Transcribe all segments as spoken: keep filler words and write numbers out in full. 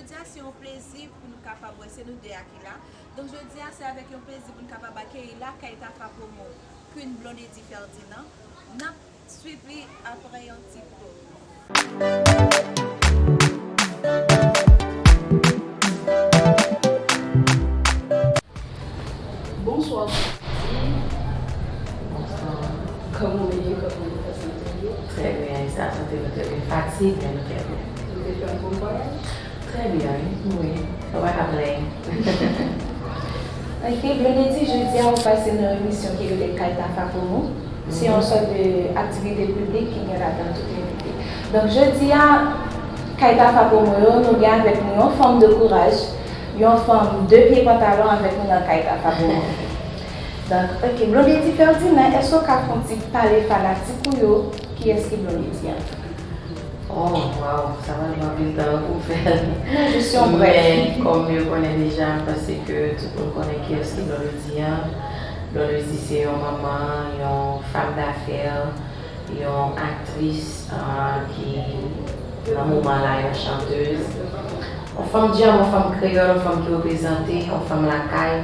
Jodi a se yon plezi pou nou kapab wè se nou de a ki la. Donk jodi a se avèk yon plezi pou nou kapab akeyi lakay Tafa Promo Queen Blondedy Ferdinand. N ap swiv li apre yon ti po. Bonswa. Bonswa. Kòman w ye? Kòman w ye? Sante w ye? Trè byen, e sa, sante nou trè byen. Fatig, men nou trè byen. Ou te fè yon bon vwayaj? Trè byen, wi. Wi, nou pa ka plenyen. Ok, Blondedy, jodi a ou pase nan yon emisyon ki rele Kay Tafa Promo. Se yon sòt de aktivite piblik ki gen ladan tout envite. Donk, jodi a, Kay Tafa Promo yo, nou gen avèk nou yon fanm de kouraj, yon fanm de pye pantalon avèk nou nan Kay Tafa Promo. Donk, ok, Blondedy Ferdinand, èske w ka fè yon ti pale fanatik ou yo, kiyès ki Blondedy an? Oh, waw, sa pral pran anpil tan pou m fè l. Non, jis yon brèf. Men, kòm yo konnen deja, m panse ke tout moun konnen kiyès ki Blondedy an. Blondedy se yon manman, yon femme d'affaires, yon aktris, ah, ki, nan moman la, yon chantèz. Yon fanm djanm, yon fanm kreyòl, yon fanm ki reprezante, yon fanm lakay,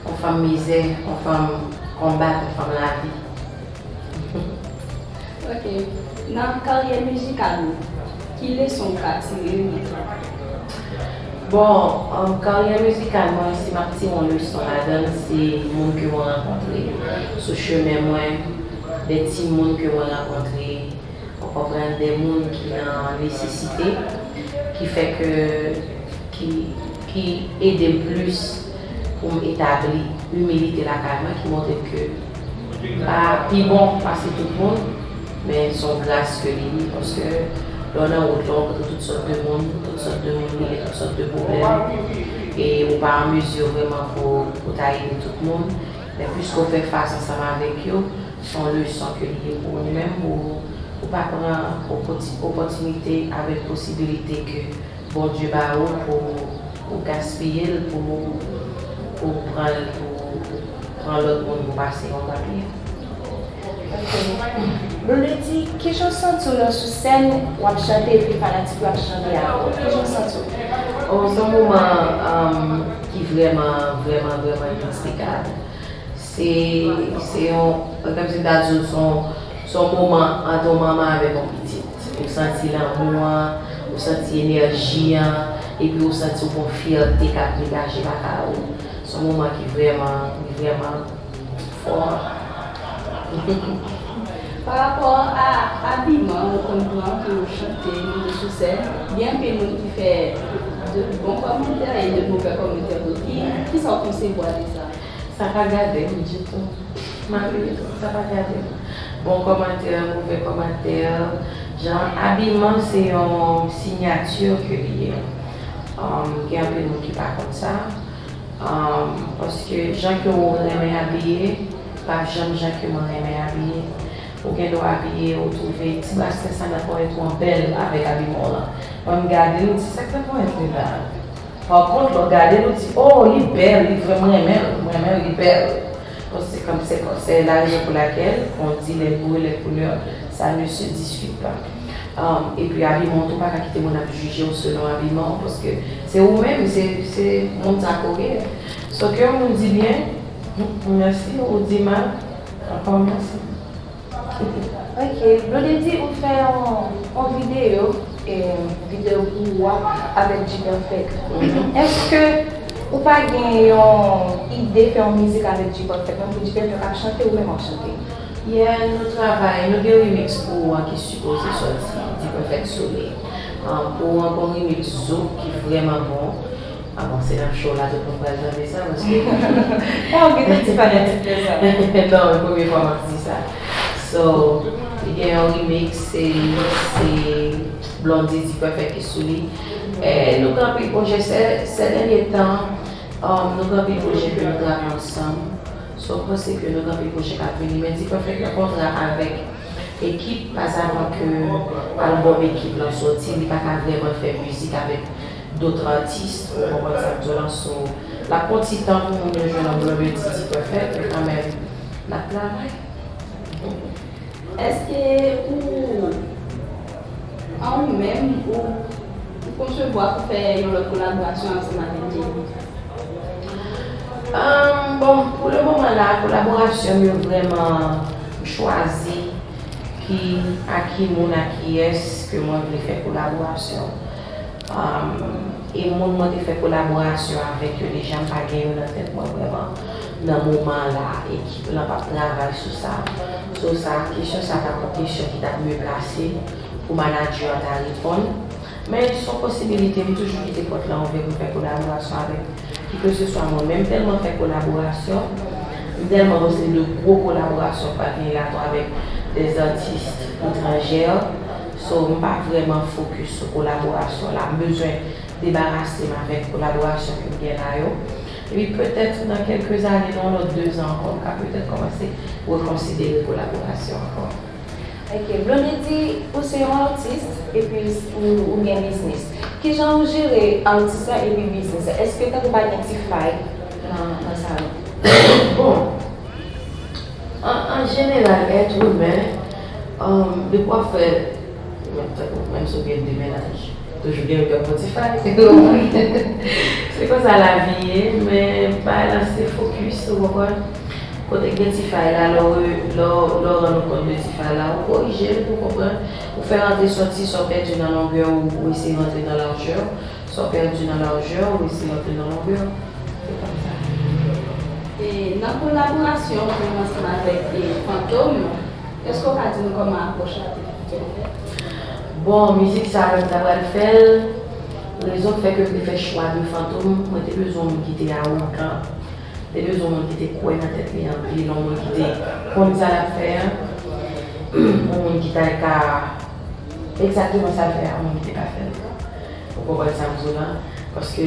yon fanm mizè, yon fanm konbat, yon fanm lavi. Ok. Nan karyè mizikal ou, ki leson ou ka tire nan sa? Bon, um, karyè mizikal mwen, si m ap tire yon leson ladan l, se moun ke mwen rankontre sou chemen mwen, de timoun ke mwen rankontre, ou konprann, de moun ki nan nesesite, ki fè ke, ki, ki ede m plis pou m etabli imilite lakay mwen, ki montre m ke m pa pi bon pase tout moun, men se yon gras ke li ye, paske lè w nan wout la, w rankontre tout sòt de moun, tout sòt de moun gen tout sòt de pwoblèm, e ou pa an mezi vrèman pou, pou ta ede tout moun, men plis ke w fè fas ansanm avèk yo, se yon leson ke li ye pou ou menm, ou, ou pa pran opòti-, opòtinite avèk posibilite ke Bondye ba ou pou ou gaspiye l, pou, pou pran l, pou pran lòt moun pou pase yon lòt li. Ok. Blondedy, kijan w santi w lè w sou sèn, w ap chante epi fanatik yo ap chante avè w? Kijan w santi w? Oh, se yon moman, um, ki vrèman, vrèman, vrèman inesplikab. Se, se yon, kòmsi m ta di w, se yon, se yon moman ant yon manman avèk yon pitit. Ou santi lanmou an, ou santi enèji an, epi ou santi w gen yon fyète k ap degaje lakay ou. Se yon moman ki vrèman, ki vrèman fò. Pa rapò a abiman ou konn pran pou w chante, monte sou sèn, gen anpil moun ki fè de bon kòmantè e de movè kòmantè tou. Ki, kisa w konsevwa de sa? Sa pa gade m ditou. Malere, sa pa gade m. Bon kòmantè, movè kòmantè, jan abiman se yon sinyati ke li ye. Um, gen anpil moun ki pa konn sa. Um, paske jan ke w renmen abiye, pa janm jan ke mwen renmen abiye. Ou gen dwa abiye, ou twouve ti brasle sa nan ponyèt ou an bèl avèk abiman w lan. Mwen m gade l, m di, "Sa k nan ponyèt li la?" Pa kont, lè w gade l, ou di, "Oh, li bèl, li vrè, mwen renmen l, mwen renmen l, li bèl." Bon, se kòm, se kòm, c'est la raison pour laquelle on dit les goûts et les couleurs, ça ne se discute pas. Um, epi abiman w tou, pa ka kite moun ap jije w selon abiman w, paske se ou menm, se, se moun sa ke w ye. So ke yon moun di byen, mèsi, ou di mal, ankò mèsi. Ok, Blondedy, ou fè yon, yon videyo, e, videyo pou ou a avèk G-Perfect. Mhm. Èske ou pa gen yon ide fè yon mizik avèk G-Perfect, menm pou G-Perfect ap chante ou menm w ap chante? Yeah, nou travay, nou gen remix pou ou a ki sipoze sòti, G-Perfect sou li. Ah, pou ou a gon remix zouk ki vrèman bon. Ah bon, se nan show la tout moun pral tande sa, paske... Oh, gen de ti fanatik de sa. Non, e premye fwa m ap di sa. So, li gen yon remix, se, se Blondedy G-Perfect ki sou li. E nou gen anpil pwojè, sè, sè dènye tan, um, nou gen anpil pwojè ke nou travay ansanm. So, m panse ke nou gen anpil pwojè k ap vini, men G-Perfect nan kontra avèk ekip, pazavan ke albòm ekip lan sòti, li pa ka vrèman fè mizik avèk dòt atis, ou konprann sa m di w lan, so, l ap pran ti tan pou moun yo jwenn yon Blondedy G-Perfect, men kanmenm, n ap travay. Èske ou, a ou menm, ou, Konsevwa pou fè yon lòt kolaborasyon ansanm avèk Jenny? Ahn, bon, pou le moman la, kolaborasyon m yo vrèman, m chwazi ki, a ki moun, a kiyès ke mwen vle fè kolaborasyon. Ahn, e moun mwen te fè kolaborasyon avèk yo deja, m pa gen yo nan tèt mwen vrèman nan moman la, ekip lan p ap travay sou sa. So sa, kesyon sa t ap yon kesyon ki t ap mye plase pou manadjè an ta reponn. Men s on posibilite, m toujou kite pòt lan ouvè pou m fè kolaborasyon avèk kikeseswa moun. Men m tèlman fè kolaborasyon, m tèlman resevwa de gwo kolaborasyon k pa t gen lato avèk dè atis etranjè. So, m pa vrèman fokis sou kolaborasyon la. M bezwen debarase m avèk kolaborasyon ke m gen la yo. Epi petèt nan kèlke zane, nan yon lòt de zan ankò, m ka petèt kòmanse rekonsidere kolaborasyon ankò. Ok, Blondedy, ou se yon atis, epi ou, ou gen biznis. Kijan ou jere atis la epi biznis la? Èske tankou pa gen ti fay nan, nan sa yo? Bon, an, an jeneral, èt imen, um, depi w ap fè, menm tankou, menm si w gen de mennaj, toujou gen yon k ap pran ti fay. Se konsa lavi ye, men bagay la se fokis, ou konprann? Kote k gen ti fay la, lè w, lè w, lè w rann ou kont de ti fay la, ou korije l pou w konprann. Ou fè rantre sòti, sa w pèdi nan longè, ou, ou eseye rantre nan lajè. Sa w pèdi nan lajè, ou eseye rantre nan longè. Se konsa. E nan kolaborasyon ou menm ansanm avèk, e, Fantom, èske w ka di nou kòman apwòch la te fèt? Bon, mizik sa a, lè m ta pral fè l, rezon k fè ke m te fè chwa de Fantom, mwen te bezwen yon moun ki te awogan. M te bezwen yon moun ki te kwè nan tèt li anpil, yon moun ki te konn sa l ap fè a, yon moun ki ta ka egzakteman sa l fè a, yon moun ki te ka fè l. Ou konprann sa m di w la? Paske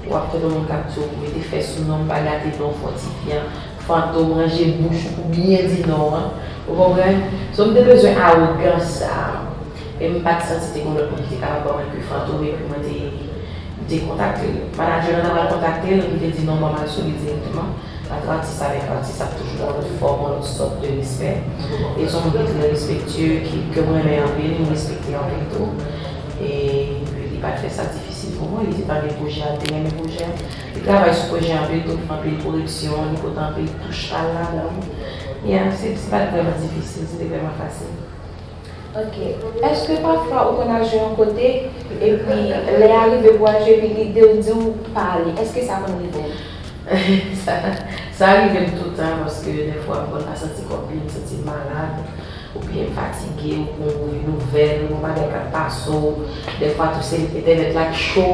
w ap tande yon moun k ap di w mete fè sou non m, pa gate non fòtifyan, Fantom, ranje bouch ou pou byen di non an. Ou konprann? So, m te bezwen awogans sa a. E m pa t santi te gen lòt moun ki te kapab ban mwen ke Fantom, epi mwen te, m te kontakte l. Manadjè lan ta pral kontakte l, li te di non, ban m al sou li dirèkteman. Ant atis avèk atis ap toujou yon lòt fòm, yon lòt sòt de respè. E se yon moun ki trè respektye, ki, ke mwen renmen anpil, m respekte anpil tou. E li pa t fè sa difisil pou mwen, li te tande pwojè a, li te renmen pwojè a. Li travay sou pwojè a anpil tou, li fè anpil koreksyon, li pote anpil touch pa l ladan l. Yeah, se, se pa t vrèman difisil, se te vrèman fasil. Ok. Èske pafwa ou konn al jwe yon kote, epi lè a rive pou al jwe, epi lide w di w pa ale? Èske sa konn rive w? Sa, sa rive m toutan, paske dèfwa m konn pa santi kò m byen, m santi m malad, oubyen m fatige, ou konn ouvri nouvèl, yon bagay k ap pase w. Dèfwa tou se entènèt la k cho,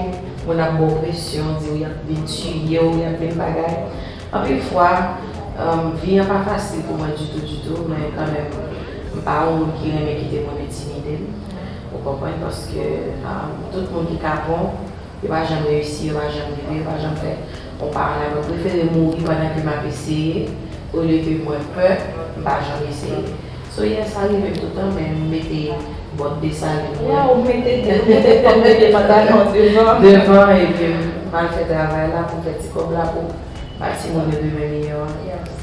moun ap ba w presyon, di w y ap vin tiye w, y ap vin bagay. Anpil fwa, um, vi an pa fasil pou mwen ditou, ditou, men kanmenm, m pa yon moun ki renmen kite moun entimide m. Ou konprann? Paske, um, tout moun ki ka bon, yo pa janm reyisi, yo pa janm rive, yo pa janm fè yon pa an avan. Mwen prefere mouri pandan ke m ap eseye, olye ke mwen pè, m pa janm eseye. So, yeah, sa rive m toutan, men m mete bòt Desalin mwen. Waw, ou mete, ou mete fòm de pantalon devan. Devan, epi m al fè travay la pou m fè ti kòb la pou bati moun yo demen miyò a. Yes.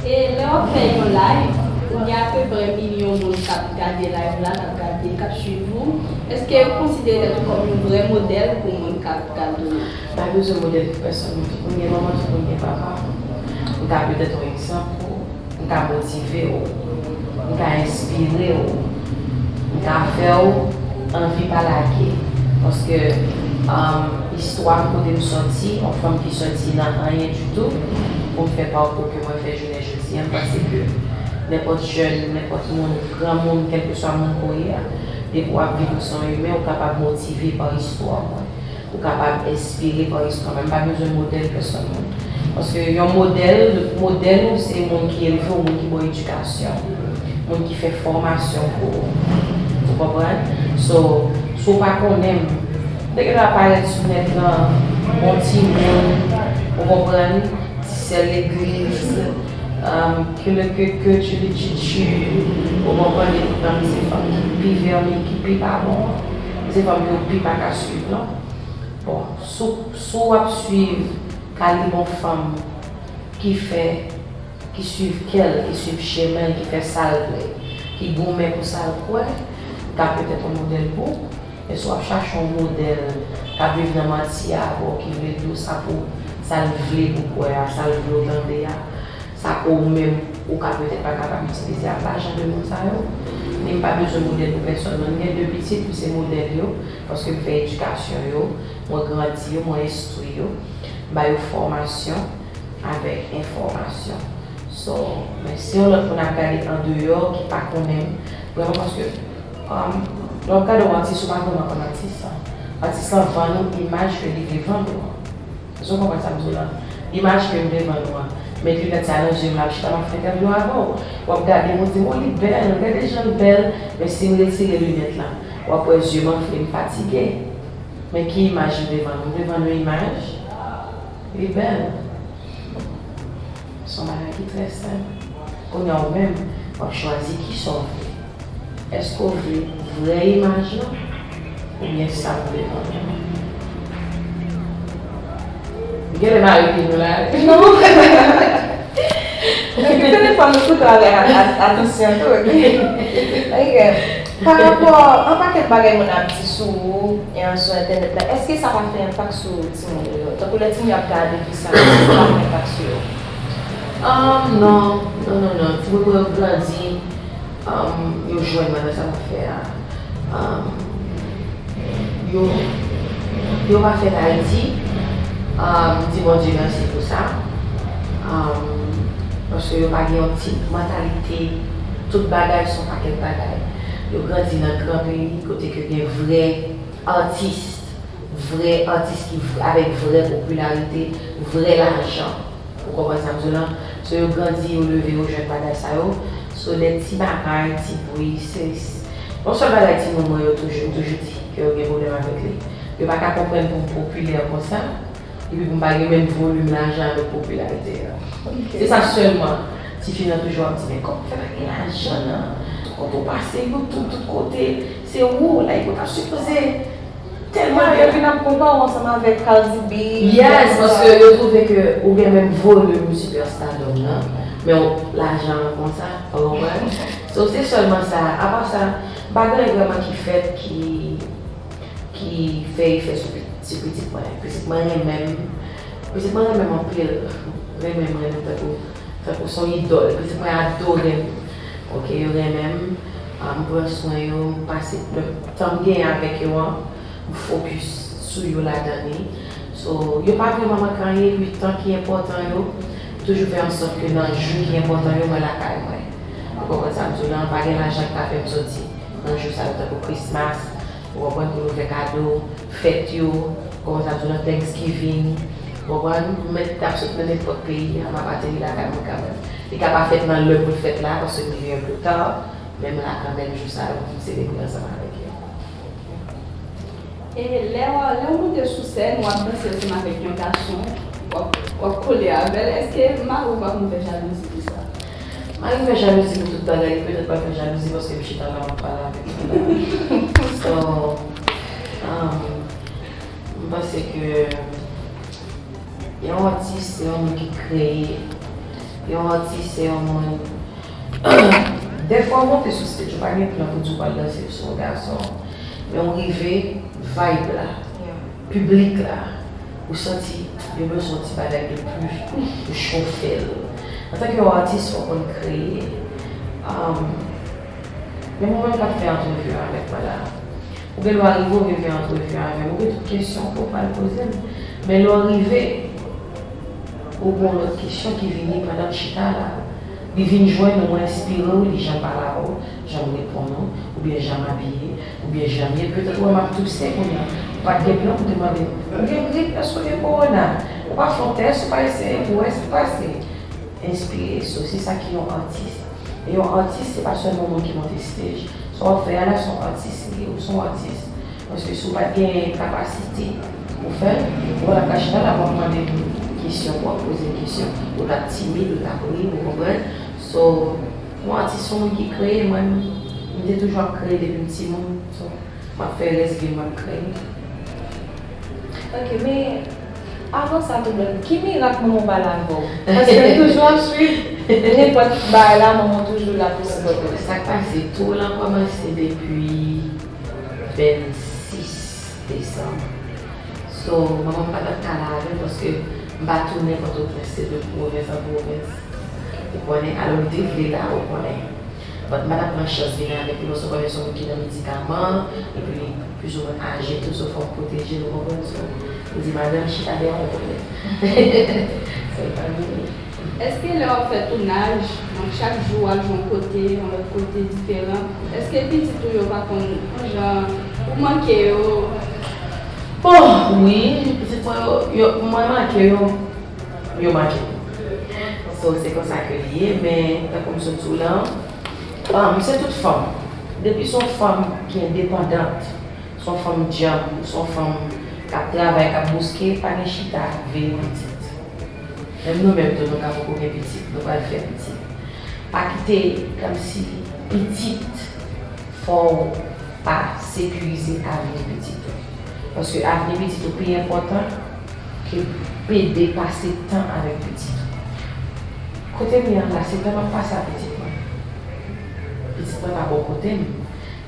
E lè w ap fè yon live, ou gen apeprè milyon moun k ap gade live la, k ap gade, k ap swiv ou. Èske ou konsidere tèt ou kòm yon vrè modèl pou moun k ap gade w? M pa bezwen modèl pou pèsonn, m tout moun gen manman, tout moun gen papa. M ka petèt yon egzanp pou ou. M ka motive w, m ka enspire w, m ka fè w anvi pa lage. Paske, um, istwa m kote m sòti, yon fanm ki sòti nan anyen ditou, pou m fè pakou ke mwen fè jounen jodi a, m panse ke nenpòt jèn, nenpòt moun, granmoun, kèlkeswa moun ke w ye a, depi w ap viv ou se yon imen, ou kapab motive pa istwa mwen. Ou kapab enspire pa istwa mwen. M pa bezwen modèl pèsonn moun. Paske yon modèl, modèl ou se moun ki elve w, moun ki ba w edikasyon, moun ki fè fòmasyon pou ou. Ou konprann? So, si w pa konnen m, m te gentan parèt sou nèt lan, yon timoun, ou konprann? Ti sè legliz, um, ke le ke ke tchili tchitchi, ou konprann? Epi fanm se fanm ki pi vèmi, ki pi pa bon, se fanm ke w pi pa ka swiv, non? Bon, si w, si w ap swiv kalib yon fanm ki fè, ki swiv kè l, ki swiv chemen l, ki fè sa l vle, ki goumen pou sa l kwè, li ka petèt yon modèl pou ou. Èske w ap chache yon modèl k ap viv nan manti a avè w, ki vle di w sa pou sa l vle pou w kwè a, sa l vle w tande a, sa ke w menm ou ka petèt pa kapab itilize a? M pa jan de moun sa yo. Ni m pa bezwen modèl pou pèsòn. Mwen, m gen de pitit, m se modèl yo, paske m fè edikasyon yo, mwen grandi yo, mwen enstwi yo, m ba yo fòmasyon avèk enfòmasyon. So, men si yon lòt moun ap gade andeyò ki pa konnen m, vrèman, paske, um, lè w ap gade yon atis, ou pa vrèman konn atis lan. Atis lan vann ou imaj ke li vle vann ou an. Èske w konprann sa m di w la? Imaj ke m vle vann ou an. Met linèt sa nan zye m, l ap chita, m ap fè entèvyou avè w. W ap gade m, ou di m, o, li bèl, gade jan l bèl. Men si m retire linèt la, w ap wè zye m anfle, m fatige. Men ki imaj m vle vann ou? M vle vann ou imaj li bèl. Se yon bagay ki trè senp. Kounye a ou menm, w ap chwazi kisa w vle. Èske w vle vrè imaj lan oubyen sa w vle vann? M genlè mare pye nou la. Non. Epi telefòn nou tout avèk at- at- atansyon tou, ok? Ok. Pa rapò an pakèt bagay moun ap di sou ou e an sou entènèt la, èske sa pa fè enpak sou timoun yo? Tankou lè timoun yo ap gade, ki sa, sa pa fè enpak sou yo? Um, non, non, non, non. Timoun mwen yo grandi, um, yo jwenn mwen nan sa m ap fè a. Um, yo, yo pa fèt Ayiti. Um, m di Bondye mèsi pou sa. Um, paske yo pa gen yon tip mantalite, tout bagay se yon pakèt bagay. Yo grandi nan gran peyi, kote ke gen vrè atis, vrè atis ki v- avèk vrè popilarite, vrè lajan. Ou konprann sa m di w lan? So, yo grandi, yo leve, yo jwenn bagay sa yo. So, de ti bagay, ti bri, se, se yon sèl bagay timoun mwen yo toujou, m toujou di ke yo gen pwoblèm avèk li. Yo pa ka konprann pou m popilè konsa, epi pou m pa gen menm volim lajan avèk popilarite a. Ok. Se sa sèlman. Tifi nan toujou ap di, men kòman w fè pa gen lajan nan? Tout kote w pase, YouTube, tout kote, se ou, like, ou ta sipoze tèlman. Yo vin ap konpare w ansanm avèk Cardi B. Yes, paske yo twouve ke ou gen menm volim superstardom nan, men w, lajan an konsa, ou konprann? So, se sèlman sa. Apa sa, m pa gen anyen vrèman ki fèt ki, ki fè efè sou pi- sou pitit mwen. Pitit mwen renmen m. Pitit mwen renmen m anpil. Renmen m, renmen m tankou, tankou se yon idòl. Pitit mwen adore m. Ok, yo renmen m. Ah, m pran swen yo, m pase tan m genyen avèk yo an, m fokis sou yo ladan li. So, yo pa vrèman manke anyen, epi tan ki enpòtan yo, m toujou fè an sòt ke nan jou ki enpòtan yo, mwen lakay mwen. Ou konprann sa m di w lan? Pa gen lajan ki ka fè m soti nan jou sa yo, tankou Christmas, ou konprann, pou nou fè kado, fèt yo, ou konprann sa m di w lan, Thanksgiving, ou konprann, m mèt t ap sot nan nenpòt peyi a, m ap ateri lakay mwen kanmenm. Li ka pa fèt nan lè pou l fèt la, paske m rive un peu tard, men m la kanmenm jou sa yo pou m selebre ansanm avèk yo. E lè w, lè w monte sou sèn, w ap danse ansanm avèk yon gason, w ap, w ap kole avè l, èske mari w pa konn fè jalouzi pou sa? Mari m fè jalouzi pou tout bagay, li petèt pa fè jalouzi paske m chita la, m ap pale avèk li la. So, um, m panse ke yon atis se yon moun ki kreye. Yon atis se yon moun Dèfwa w monte sou stage, ou pa gen plan pou di w pral danse sou yon gason. Men w rive, vibe la, piblik la, ou santi yo bezwen yon ti bagay de plis pou chofe l. Antanke yon atis, fò w konn kreye. Um, men mwen menm k ap fè antrevi a avèk mwen la, ou gen dwa rive, ou vin fè antrevi avè m, ou gen tout kesyon ke w pral poze m. Men lè w rive, ou gen yon lòt kesyon ki vini pandan m chita la. Li vin jwenn ou, enspire w, li jan m pale avè w, jan m reponn ou, oubyen jan m abiye, oubyen jan m ye. Petèt ou wè m ap touse kounye a. Ou pa t gen plan pou te mande m, ou gen grip, èske w gen kowona? Ou pa fè yon tès, ou pa eseye pou wè sa k pase. Enspire, so, se sa ki yon atis. E yon atis, se pa sèlman moun ki monte stage. Sa w ap fè a la, se yon atis li ye, ou se yon atis. Paske si w pa t gen kapasite pou fè l, ou pa t ap ka chita la, w ap mande m kesyon, w ap poze m kesyon, ou t ap timid, ou t ap ri, ou konprann? So, yon atis se yon moun ki kreye, mwen, m te toujou ap kreye depi m timoun. So, m ap fè rès vi m ap kreye. Ok, men avan sa tou, Blonde, ki mirak manman w pale avè w? Paske m toujou ap swiv nenpòt bagay la, manman w toujou la pou sipòte w. Sa k pase, tou lan kòmanse depi vennsis Desanm. So, manman m pa t ap ka la avè m paske m pa tounen Pòtoprens, se de pwovens an pwovens. Ou konnen, alò m te vle la, ou konnen. But m pa t ap pran chans vin avèk li paske ou konnen se yon moun ki nan medikaman, epi li plizoumwen aje tou, so fò m pwoteje l, ou konprann? So, m di, madanm, chita dèyè yon pòtrè. So, li pa vini. Èske lè w ap fè tounaj, donk chak jou w al jwe yon kote, yon lòt kote diferan, èske pitit ou yo pa konn yon jan ou manke yo? Bon, wi, pitit mwen yo, yo, mwen manke yo, yo manke m. So, se konsa ke li ye, men tankou m sot di w lan, um, se tout fanm. Depi se yon fanm ki endepandant, se yon fanm djanm, se yon fanm k ap travay, k ap bouske, pa gen chita veye pitit. Menm nou menm tou, nou ka poko gen pitit, nou pral fè pitit. Pa kite kòmsi pitit fè w pa sekirize avni pitit ou. Paske avni pitit ou pi enpòtan ke pede pase tan avèk pitit ou. Kote m ye an la, se tan m ap pase ak pitit mwen. Pitit mwen pa bò kote m,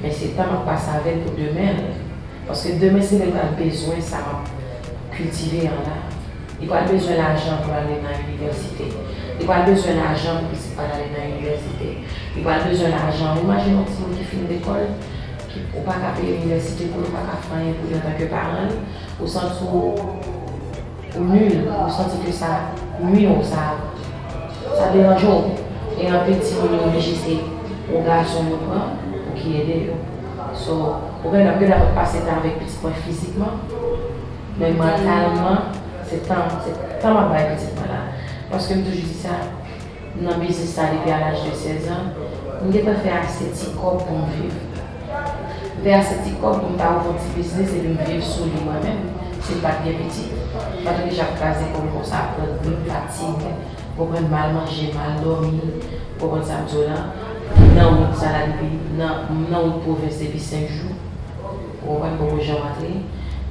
men se tan m ap pase avè l pou demen l. Paske demen se lè l pral bezwen sa m ap kiltive an la. Li pral bezwen lajan pou l ale nan inivèsite. Li pral bezwen lajan pou pitit pa l ale nan inivèsite. Li pral bezwen lajan. Ou imajine yon timoun ki fin lekòl, ki, ou pa ka peye inivèsite pou l, ou pa ka fè anyen pou li antanke paran l, ou santi w ou nil, ou santi ke sa nwi w, sa, sa deranje w. E anpil timoun yo oblije se yon gason yo pran pou ki ede yo. So, ou gen, gen dwa pase tan avèk pitit mwen fizikman, men mantalman, se tan, se tan m ap bay pitit mwen la. Paske m toujou di sa, nan biznis sa depi a laj de sèz an, m gentan fè ase ti kòb pou m viv. M fè ase ti kòb pou m ta ouvri yon ti biznis epi m viv sou li mwen menm, si m pa t gen pitit. M pa t oblije ap kraze kò m konsa, pran gri, fatig, ou konprann, mal manje, mal dòmi, ou konprann sa m di w lan. Nan wout sa la depi, nan, m nan wout pwovens depi senk jou. Ou konprann, poko janm antre.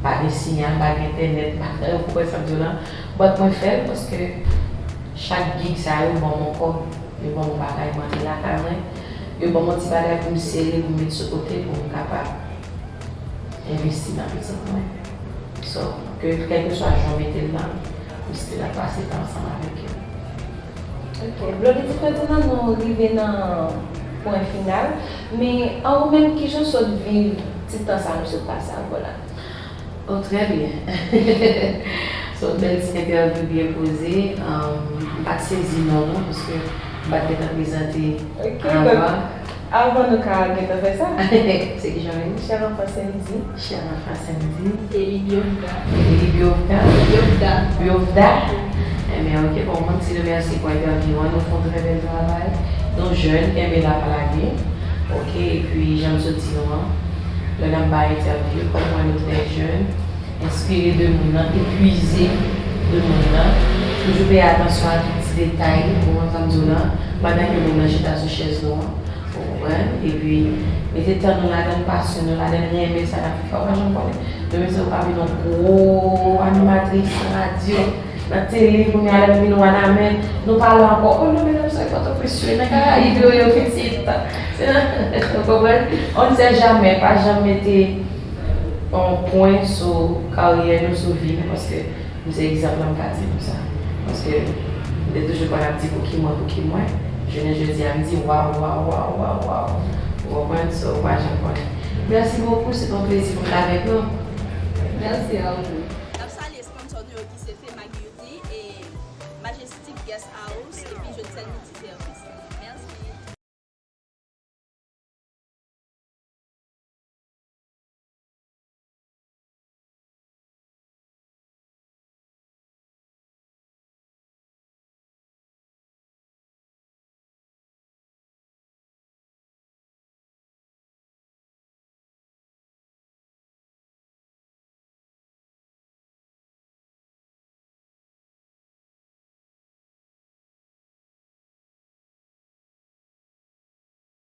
Pa gen siyal, pa gen entènèt, pa gen, ou konprann sa m di w lan. But mwen fè l paske chak gig sa yo ban m yon kòb, yo ban m yon bagay, m antre lakay mwen, yo ban m yon ti bagay pou m sere, pou m met sou kote, pou m kapab envesti nan pitit mwen. So, ke, kèlkeswa jan w mete l lan, m still ap pase tan ansanm avèk yo. Ok, Blondedy Ferdinand, nou rive nan pwen final, men an ou menm, kijan w sot viv ti tan sa nou sot pase avè w la? Oh, trè byen. Se yon bèl ti entèvyou byen poze. Um, m pa t sezi non, non, paske m pa t gentan prezante avan. Ok, donk, avan nou ka gentan fè sa. Se kijan w rele? Chère Enfant Sandy. Chère Enfant Sandy. Eli Biovda. Eli Biovda. Biovda. Biovda. Ebyen, ok, bon, mwen di nou mèsi pou entèvyou an. Nou fè yon trè bèl travay. Nou jèn, kenbe la, pa lage. Ok, epi, jan m sot di nou an, lè n ap bay entèvyou, kòm mwen nou trè jèn, enspire de moun nan, epuize de moun nan, toujou peye atansyon a tout ti detay, ou konprann sa m di w lan, pandan ke moun nan chita sou chèz nou an. Ou konprann? Epi, mete tan nou ladan l, pasyon nou ladan l, renmen sa n ap fè. Ou pa janm konnen. Demen se ou ka vin yon gwo animatris nan radyo, nan tele, kounye a lè m vin wanament, nou pale ankò. Oh non, medam sa yo Pòtoprens yo, nan Karayib yo, yo pitit. Se nan, ou konprann? On ne sait jamais, pa janm mete yon pwen sou karyè nou, sou vi nou, paske M se egzanp la m ka di nou sa. Paske m te toujou konn ap di pou ki mwen, pou ki mwen. Jounen jodi a m di waw, waw, waw, waw, waw. Ou konprann? So, ou pa janm konnen. Merci beaucoup, se te yon plezi pou m t avèk nou. Merci à vous.